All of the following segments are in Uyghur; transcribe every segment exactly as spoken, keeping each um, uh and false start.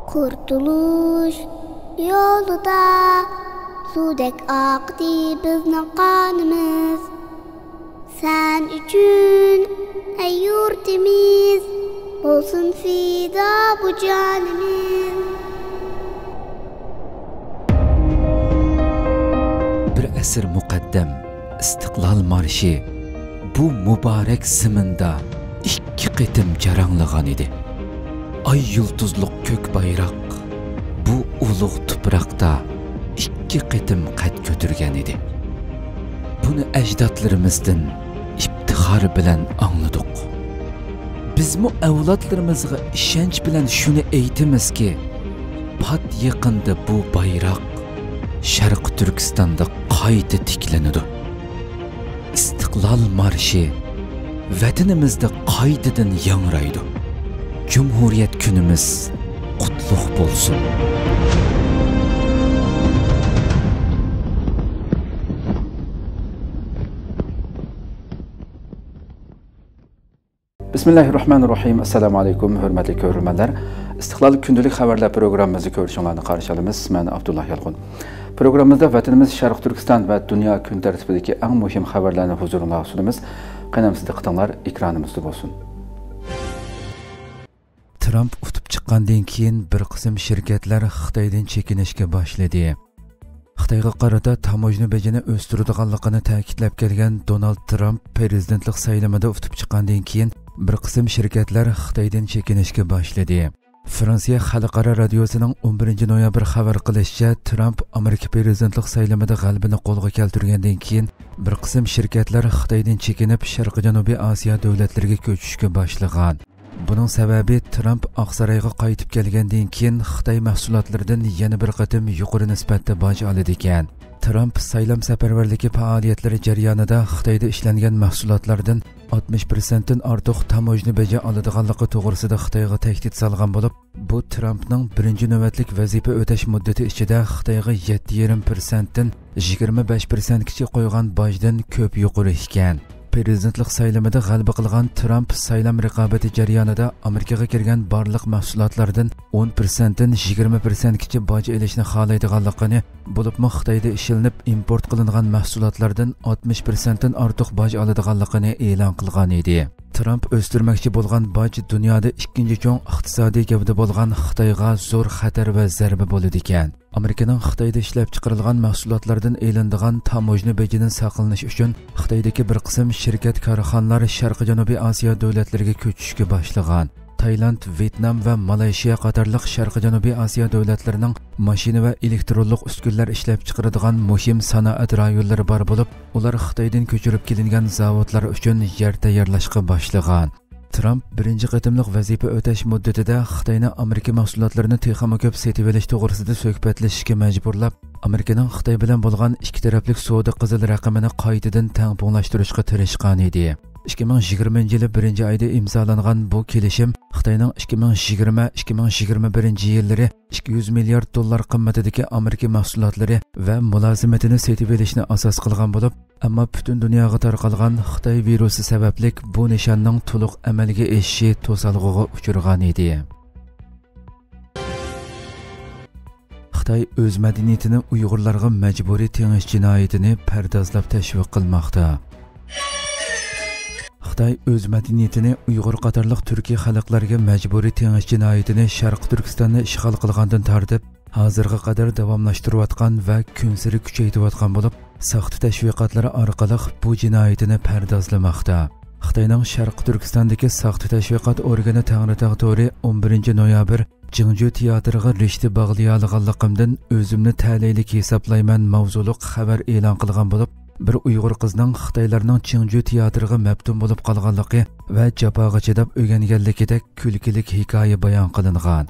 قۇرتۇلۇش يولىدا سۇدەك ئاقتى بىزنىڭ قانىمىز. سەن ئۈچۈن، ئەي يۇرتىمىز، بولسۇن پىدا بۇ جانىمىز. بىر ئەسىر مۇقەددەم ئىستىقلال مارشى بۇ مۇبارەك زېمىندا ئىككى قېتىم جاراڭلىغان ئىدى. ئاي يۇلتۇزلۇق كۆك بايراق بۇ ئۇلۇغ تۇپراقتا ئىككى قېتىم قەد كۆتۈرگەن ئىدى. بۇنى ئەجدادلىرىمىزدىن ئىپتىخار بىلەن ئاڭلىدۇق. بىزمۇ ئەۋلادلىرىمىزغا ئىشەنچ بىلەن شۇنى ئېيتىمىزكى، پات يېقىندا بۇ بايراق شەرقىي تۈركىستاندا قايتا تىكلىنىدۇ. ئىستىقلال مارشى ۋەتىنىمىزدە قايتىدىن ياڭرايدۇ. جۇمھۇرىيەت كۈنىمىز قۇتلۇق بولسۇن! بىسمىللاھىررەھمانىررەھىم. ئەسسالامۇ ئەلەيكۇم، ھۆرمەتلىك كۆرۈرمەنلەر. ئىستىقلال كۈندىلىك خەۋەرلەر پروگراممىمىزنى كۆرۈشۈڭلارنى قارشى ئالىمىز. مەن ئابدۇللا يالقۇن. پروگراممىمىزدا ۋەتىنىمىز شەرقىي تۈركىستان ۋە دۇنيا كۈن تەرتىپىدىكى ئەڭ مۇھىم خەۋەرلەرنى ھۇزۇرۇڭلارغا سۇنىمىز. قېنى ئەمىسە دىققىتىڭلار ئېكرانىمىزدا بولسۇن. ترامپ ئۇتۇپ چىققاندىن كېيىن بىر قىسىم شىركەتلەر خىتايدىن چېكىنىشكە باشلىدى. خىتايغا قارىتا تاموژنا بېجىنى ئۆستۈرىدىغانلىقىنى تەكىتلەپ كەلگەن دونالد ترامپ پىرېزىدېنتلىق سايلىمىدا ئۇتۇپ چىققاندىن كېيىن بىر قىسىم شىركەتلەر خىتايدىن چېكىنىشكە باشلىدى. فرانسىيە خەلقئارا رادىيوسىنىڭ ئون بىرىنچى نويابىر خەۋەر قىلىشىچە، ترامپ ئامېرىكا پىرېزىدېنتلىق سايلىمىدا غەلىبىنى قولغا كەلتۈرگەندىن كېيىن بىر قىسىم شىركەتلەر خىتايدىن چېكىنىپ، شەرقىي جەنۇبىي ئاسىيا دۆلەتلىرىگە كۆچۈشكە باشلىغان. بۇنىڭ سەۋەبى، ترامپ ئاقسارايغا قايتىپ كەلگەندىن كېيىن خىتاي مەھسۇلاتلىرىدىن يەنە بىر قېتىم يۇقىرى نىسبەتتە باج ئالىدىكەن. ترامپ سايلام سەپەرۋەرلىكى پائالىيەتلىرى جەريانىدا خىتايدا ئىشلەنگەن مەھسۇلاتلاردىن ئاتمىش پىرسەنتتىن ئارتۇق تاموژنا بېجى ئالىدىغانلىقى توغرىسىدا خىتايغا تەھدىت سالغان بولۇپ، بۇ ترامپنىڭ بىرىنچى نۆۋەتلىك ۋەزىپە ئۆتەش مۇددىتى ئىچىدە خىتايغا يەتتە يېرىم پىرسەنتتىن يىگىرمە بەش پىرسەنتكىچە قويغان باجدىن كۆپ يۇقىرى ئىكەن. پىرېزىدېنتلىق سايلىمىدا غەلىبە قىلغان ترامپ سايلام رىقابىتى جەريانىدا ئامېرىكىغا كىرگەن بارلىق مەھسۇلاتلاردىن ئون پىرسەنتتىن يىگىرمە پىرسەنتكىچە باج ئېلىشنى خالايدىغانلىقىنى، بولۇپمۇ خىتايدا ئىشلىنىپ ئىمپورت قىلىنغان مەھسۇلاتلاردىن ئاتمىش پىرسەنتتىن ئارتۇق باج ئالىدىغانلىقىنى ئېلان قىلغان ئىدى. ترامپ ئۆستۈرمەكچى بولغان باج دۇنيادا ئىككىنچى چوڭ ئىقتىسادىي گەۋدە بولغان خىتايغا زور خەتەر ۋە زەربە بولىدىكەن. ئامېرىكىنىڭ خىتايدا ئىشلەپچىقىرىلغان مەھسۇلاتلاردىن ئېلىنىدىغان تاموژنا بېجىدىن ساقلىنىش ئۈچۈن خىتايدىكى بىر قىسىم شىركەت، كارخانىلار شەرقىي جەنۇبىي ئاسىيا دۆلەتلىرىگە كۆچۈشكە باشلىغان. تايلاند، ۋيېتنام ۋە مالايشىيا قاتارلىق شەرقىي جەنۇبىي ئاسىيا دۆلەتلىرىنىڭ ماشىنا ۋە ئېلېكترونلۇق ئۈسكۈنىلەر ئىشلەپچىقىرىدىغان مۇھىم سانائەت رايونلىرى بار بولۇپ، ئۇلار خىتايدىن كۆچۈرۈپ كېلىنگەن زاۋۇتلار ئۈچۈن يەر تەييارلاشقا باشلىغان. ترامپ بىرىنچى قېتىملىق ۋەزىپە ئۆتەش مۇددىتىدە خىتاينى ئامېرىكا مەھسۇلاتلىرىنى تېخىمۇ كۆپ سېتىۋېلىش توغرىسىدا سۆھبەتلىشىشكە مەجبۇرلاپ، ئامېرىكىنىڭ خىتاي بىلەن بولغان ئىككى تەرەپلىك سودا قىزىل رەقىمىنى قايتىدىن تەڭپۇڭلاشتۇرۇشقا تىرىشقان ئىدى. ئىككى مىڭ يىگىرمىنچى يىلى بىرىنچى ئايدا ئىمزالانغان بۇ كېلىشىم خىتاينىڭ ئىككى مىڭ يىگىرمە، ئىككى مىڭ يىگىرمە بىرىنچى يىللىرى ئىككى يۈز مىليارد دوللار قىممىتىدىكى ئامېرىكا مەھسۇلاتلىرى ۋە مۇلازىمىتىنى سېتىۋېلىشنى ئاساس قىلغان بولۇپ، ئەمما پۈتۈن دۇنياغا تارقالغان خىتاي ۋىرۇسى سەۋەبلىك بۇ نىشاننىڭ تولۇق ئەمەلگە ئېشىشى توسالغۇغا ئۇچرىغان ئىدى. خىتاي ئۆز مەدەنىيىتىنى ئۇيغۇرلارغا مەجبۇرىي تېڭىش جىنايىتىنى پەردازلاپ تەشۋىق قىلماقتا. خىتاي ئۆز مەدەنىيىتىنى ئۇيغۇر قاتارلىق تۈركىي خەلقلەرگە مەجبۇرىي تېڭىش جىنايىتىنى شەرقىي تۈركىستاننى ئىشغال قىلغاندىن تارتىپ، ھازىرغا قەدەر داۋاملاشتۇرۇۋاتقان ۋە كۈنسېرى كۈچەيتىۋاتقان بولۇپ، ساختا تەشۋىقاتلىرى ئارقىلىق بۇ جىنايىتىنى پەردازلىماقتا. خىتاينىڭ شەرقىي تۈركىستاندىكى ساختا تەشۋىقات ئورگىنى تەڭرىتاغ تورى ئون بىرىنچى نويابىر جىڭجۈ تىياتىرىغا رىشتە باغلىيالىغانلىقىمدىن ئۆزۈمنى تەلەيلىك ھېسابلايمەن ماۋزۇلۇق خەۋەر ئېلان قىلغان بولۇپ، بىر ئۇيغۇر قىزنىڭ خىتايلارنىڭ چىڭجۈ تىياتىرىغا مەپتۇن بولۇپ قالغانلىقى ۋە جاپاغا چىداپ ئۆگەنگەنلىكىدەك كۈلكىلىك ھېكايە بايان قىلىنغان.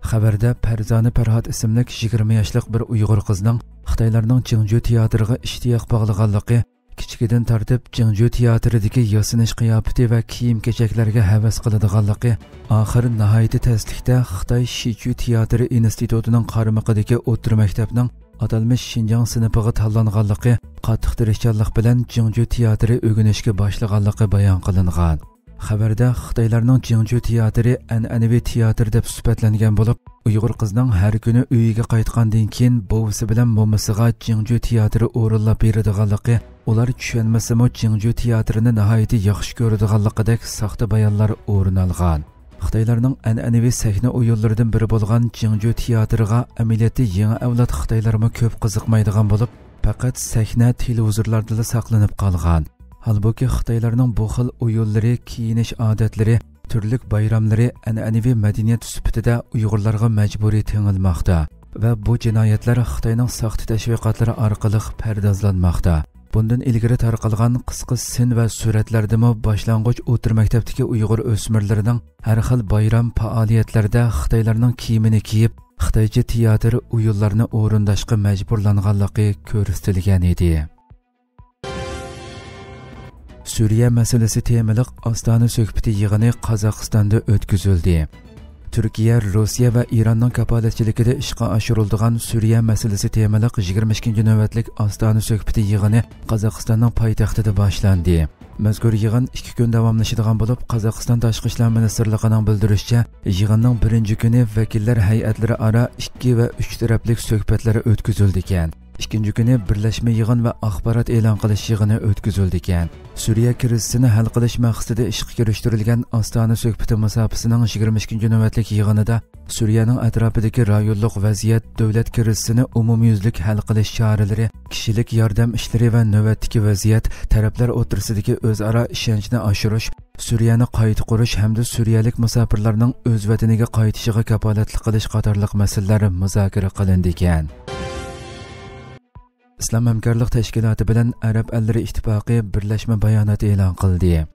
خەۋەردە پەرزانە پەرھات ئىسىملىك يىگىرمە ياشلىق بىر ئۇيغۇر قىزنىڭ خىتايلارنىڭ چىڭجۈ تىياتىرىغا ئىشتىياق باغلىغانلىقى، كىچىكىدىن تارتىپ جىڭجۈ تىياتىرىدىكى ياسىنىش قىياپىتى ۋە كىيىم-كېچەكلەرگە ھەۋەس قىلىدىغانلىقى، ئاخىر ناھايىتى تەسلىكتە خىتاي شىچۈ تىياتىرى ئىنستىتۇتىنىڭ قارمىقىدىكى ئوتتۇرا مەكتەپنىڭ ئاتالمىش شىنجاڭ سىنىپىغا تاللانغانلىقى، قاتتىق تىرىشچانلىق بىلەن جىڭجۈ تىياتىرى ئۆگىنىشكە باشلىغانلىقى بايان قىلىنغان. خەۋەردە خىتايلارنىڭ جىڭجۇ تىياتىرى ئەنئەنىۋى تىياتىر دەپ سۈپەتلەنگەن بولۇپ، ئۇيغۇر قىزنىڭ ھەر كۈنى ئۆيىگە قايتقاندىن كېيىن بوۋىسى بىلەن مومىسىغا جىڭجۇ تىياتىرى ئورۇنلاپ بېرىدىغانلىقى، ئۇلار چۈشەنمىسىمۇ جىڭجۇ تىياتىرىنى ناھايىتى ياخشى كۆرىدىغانلىقىدەك ساختا بايانلار ئورۇن ئالغان. خىتايلارنىڭ ئەنئەنىۋى سەھنە ئويۇنلىرىدىن بىرى بولغان جىڭجۇ تىياتىرىغا ئەمەلىيەتتە يېڭى ئەۋلاد خىتايلارمۇ كۆپ قىزىقمايدىغان بولۇپ، پەقەت سەھنە تېلېۋىزورلاردىلا ساقلىنىپ قالغان. ھالبۇكى، خىتايلارنىڭ بۇ خىل ئويۇنلىرى، كىيىنىش ئادەتلىرى، تۈرلۈك بايراملىرى ئەنئەنىۋى مەدەنىيەت سۈپىتىدە ئۇيغۇرلارغا مەجبۇرىي تېڭىلماقتا ۋە بۇ جىنايەتلەر خىتاينىڭ ساختا تەشۋىقاتلىرى ئارقىلىق پەردازلانماقتا. بۇندىن ئىلگىرى تارقالغان قىسقا سىن ۋە سۈرەتلەردىمۇ باشلانغۇچ ئوتتۇرا مەكتەپتىكى ئۇيغۇر ئۆسمۈرلىرىنىڭ ھەر خىل بايرام پائالىيەتلەردە خىتايلارنىڭ كىيىمىنى كىيىپ، خىتايچە تىياتىر ئويۇنلارنى ئورۇنداشقا مەجبۇرلانغانلىقى كۆرسىتىلگەن ئىدى. سۈرىيە مەسىلىسى تېمىلىق ئاستانە سۆھبىتى يىغىنى قازاقىستاندا ئۆتكۈزۈلدى. تۈركىيە، روسىيە ۋە ئىراننىڭ كاپالەتچىلىكىدە ئىشقا ئاشۇرۇلىدىغان سۈرىيە مەسىلىسى تېمىلىق يىگىرمە ئىككىنچى نۆۋەتلىك ئاستانە سۆھبىتى يىغىنى قازاقىستاننىڭ پايتەختىدە باشلاندى. مەزكۇر يىغىن ئىككى كۈن داۋاملىشىدىغان بولۇپ، قازاقىستان تاشقى ئىشلار مىنىستىرلىقىنىڭ بىلدۈرۈشىچە، يىغىننىڭ بىرىنچى كۈنى ۋەكىللەر ھەيئەتلىرى ئارا ئىككى ۋە ئۈچ تەرەپلىك سۆھبەتلىرى ئۆتكۈزۈلىدىكەن. ئىككىنچى كۈنى بىرلەشمە يىغىن ۋە ئاخبارات ئېلان قىلىش يىغىنى ئۆتكۈزۈلىدىكەن. سۈرىيە كىرىزىسىنى ھەل قىلىش مەقسىتىدە ئىشقا كىرىشتۈرۈلگەن ئاستانە سۆھبىتى مۇساپىسىنىڭ يىگىرمە ئىككىنچى نۆۋەتلىك يىغىنىدا سۈرىيەنىڭ ئەتراپىدىكى رايونلۇق ۋەزىيەت، دۆلەت كىرىزىسىنى ئومۇميۈزلۈك ھەل قىلىش چارىلىرى، كىشىلىك ياردەم ئىشلىرى ۋە نۆۋەتتىكى ۋەزىيەت، تەرەپلەر ئوتتۇرىسىدىكى ئۆزئارا ئىشەنچنى ئاشۇرۇش، سۈرىيەنى قايتا قۇرۇش ھەمدە سۈرىيەلىك مۇساپىرلارنىڭ ئۆز ۋەتىنىگە قايتىشىغا كاپالەتلىك قىلىش قاتارلىق مەسىلىلەر مۇزاكىرە قىلىندىكەن. ئىسلام ھەمكارلىق تەشكىلاتى بىلەن ئەرەب ئەللىرى ئىتتىپاقى بىرلەشمە بايانات ئېلان قىلدى.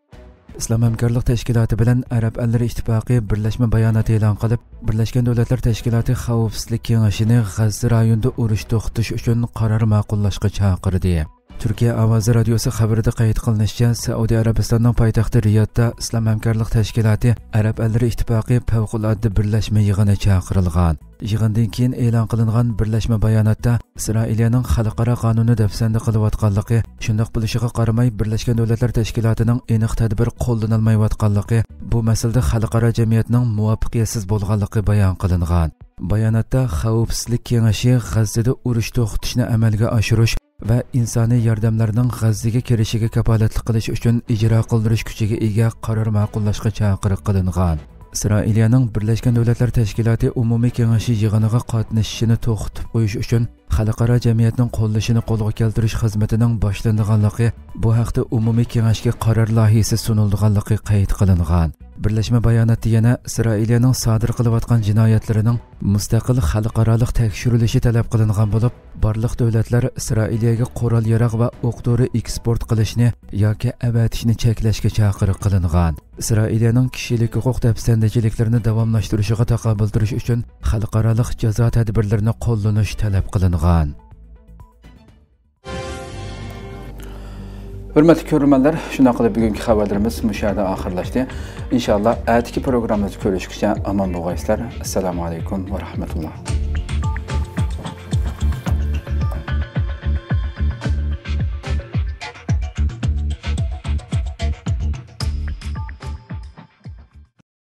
ئىسلام ھەمكارلىق تەشكىلاتى بىلەن ئەرەب ئەللىرى ئىتتىپاقى بىرلەشمە بايانات ئېلان قىلىپ، بىرلەشكەن دۆلەتلەر تەشكىلاتى خەۋپسىزلىك كېڭىشىنى غەززە رايونىدا ئۇرۇش توختىتىش ئۈچۈن قارار ماقۇللاشقا چاقىردى. تۈركىيە ئاۋازى رادىيوسى خەۋىرىدە قەيت قىلىنىشىچە، سەئۇدى ئەرەبىستاننىڭ پايتەختى رىيادتا ئىسلام ھەمكارلىق تەشكىلاتى ئەرەب ئەللىرى ئىتتىپاقى پەۋقۇلئاددە بىرلەشمە يىغىنى چاقىرىلغان. يىغىندىن كېيىن ئېلان قىلىنغان بىرلەشمە باياناتتا ئىسرائىلىيەنىڭ خەلقئارا قانۇننى دەپسەندە قىلىۋاتقانلىقى، شۇنداق بولۇشىغا قارىماي، بىرلەشكەن دۆلەتلەر تەشكىلاتىنىڭ ئېنىق تەدبىر قوللىنالمايۋاتقانلىقى، بۇ مەسىلىدە خەلقئارا جەمئىيەتنىڭ مۇۋەپپەقىيەتسىز بولغانلىقى بايان قىلىنغان. باياناتتا خەۋپسىزلىك كېڭىشى غەززىدە ئۇرۇش توختىتىشنى ئەمەلگە ئاشۇرۇش ۋە ئىنسانىي ياردەملەرنىڭ غەززىگە كىرىشىگە كاپالەتلىك قىلىش ئۈچۈن ئىجرا قىلدۇرۇش كۈچىگە ئىگە قارار ماقۇللاشقا چاقىرىق قىلىنغان. ئىسرائىلىيەنىڭ بىرلەشكەن دۆلەتلەر تەشكىلاتى ئومۇمىي كېڭىشى يىغىنىغا قاتنىشىشىنى توختىتىپ قويۇش ئۈچۈن خەلقئارا جەمئىيەتنىڭ قوللىشىنى قولغا كەلتۈرۈش خىزمىتىنىڭ باشلىنىدىغانلىقى، بۇ ھەقتە ئومۇمىي كېڭەشكە قارار لايىھىسى سۇنۇلىدىغانلىقى قەيت قىلىنغان. بىرلەشمە باياناتتا يەنە ئىسرائىلىيەنىڭ سادىر قىلىۋاتقان جىنايەتلىرىنىڭ مۇستەقىل خەلقئارالىق تەكشۈرۈلۈشى تەلەپ قىلىنغان بولۇپ، بارلىق دۆلەتلەر ئىسرائىلىيەگە قورال-ياراغ ۋە ئوق-دورا ئېكسپورت قىلىشنى ياكى ئەۋەتىشنى چەكلەشكە چاقىرىق قىلىنغان. ئىسرائىلىيەنىڭ كىشىلىك ھوقۇق دەپسەندىچىلىكلىرىنى داۋاملاشتۇرۇشىغا تاقابىل تۇرۇش ئۈچۈن خەلقئارالىق جازا تەدبىرلىرىنى قوللىنىش تەلەپ قىلىنغان. ھۆرمەتلىك كۆرۈرمەنلەر، شۇنداق قىلىپ بۈگۈنكى خەۋەرلىرىمىز مۇشۇ يەردە ئاخىرلاشتى. ئىنشاللا ئەتىكى پروگراممىمىزدا كۆرۈشكىچە ئامان بولغايسىلەر. ئەسسالامۇ ئەلەيكۇم ۋە رەھمەتۇللا.